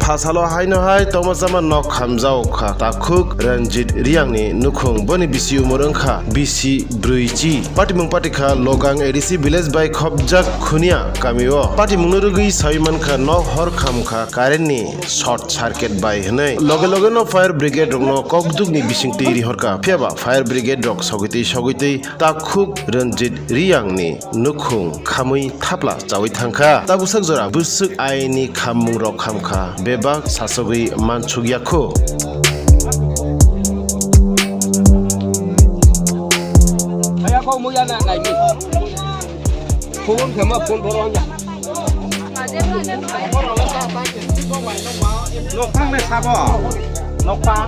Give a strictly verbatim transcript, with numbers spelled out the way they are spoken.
Asalo haino hai tongma chama nok khamjao kha takhuk Ranjit Riyangni nukhung. Boni bisi umor wngkha bisi brwichi. Patimung patikha Logang A D C village bai khopjak Khunia kamio. Patimungno rwgwi sawi mankha nok hor khamkha currentni short circuit bai hwnwi. Loge loge no fire brigade rokno kokdukni bisingtwi rihorkha. Phiyaba fire brigade rok sogwitwi sogwitwi takhuk Ranjit Riyangni nukhung khamwi thapla chawi thangkha. Tabuksak jora bwswk aini khammung rok khamkha, bebak sasogwi mansukya kho. Aya kho muya na nai mi. Phone khe ma phone boro hanya. Nokphang le sabo. Nokphang.